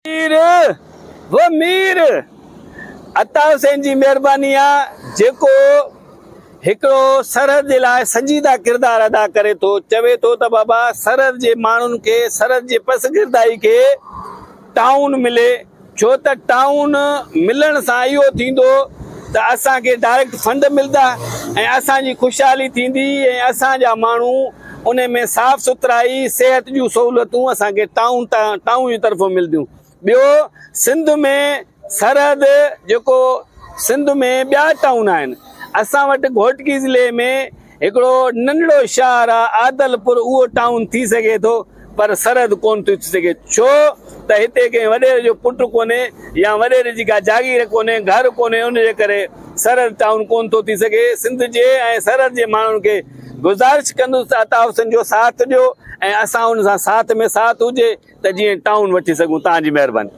مير و مير عطا حسين جي مهرباني آ جيڪو هڪڙو سرحد جي لاء سنجيده ڪردار ادا ڪري ٿو چوي ٿو ته بابا سرحد جي ماڻهن کي سرحد جي پسگردائي کي ٽائون ملي ڇو ته ٽائون ملڻ سان اهو ٿيندو ته اسان کي ڊائريڪٽ فنڊ ملدا ۽ اسان جي خوشحالي ٿيندي ۽ اسان جا ماڻهو ان ۾ صاف سٿرائي، صحت جون سهولتون اسان کي ٽائون ٽائون جي طرفون ملنديون. ٻيو سنڌ ۾ سرحد جيڪو سنڌ ۾ ٻيا ٽائون آهن اسان وٽ گهوٽڪي ضلعي ۾ هڪڙو ننڍڙو شهر آهي عادلپور اهو ٽائون ٿي سگهي ٿو پر سرحد ڪونه ٿو ٿي سگهي ڇو ته هتي ڪنهن وڏيري جو پٽ ڪونهي يا وڏيري جي ڪا جاگير ڪونهي گهر ڪونهي ان جي ڪري سرحد ٽائون ڪونه ٿو ٿي سگهي سنڌ جي ۽ سرحد جي ماڻهن کي گذارش ڪندس ته عطا حسين جو ساٿ ڏيو ۽ اسان ان سان ساٿ ۾ ساٿ هجي ته جيئن ٽائون وٺي سگهون توهان جي مهرباني.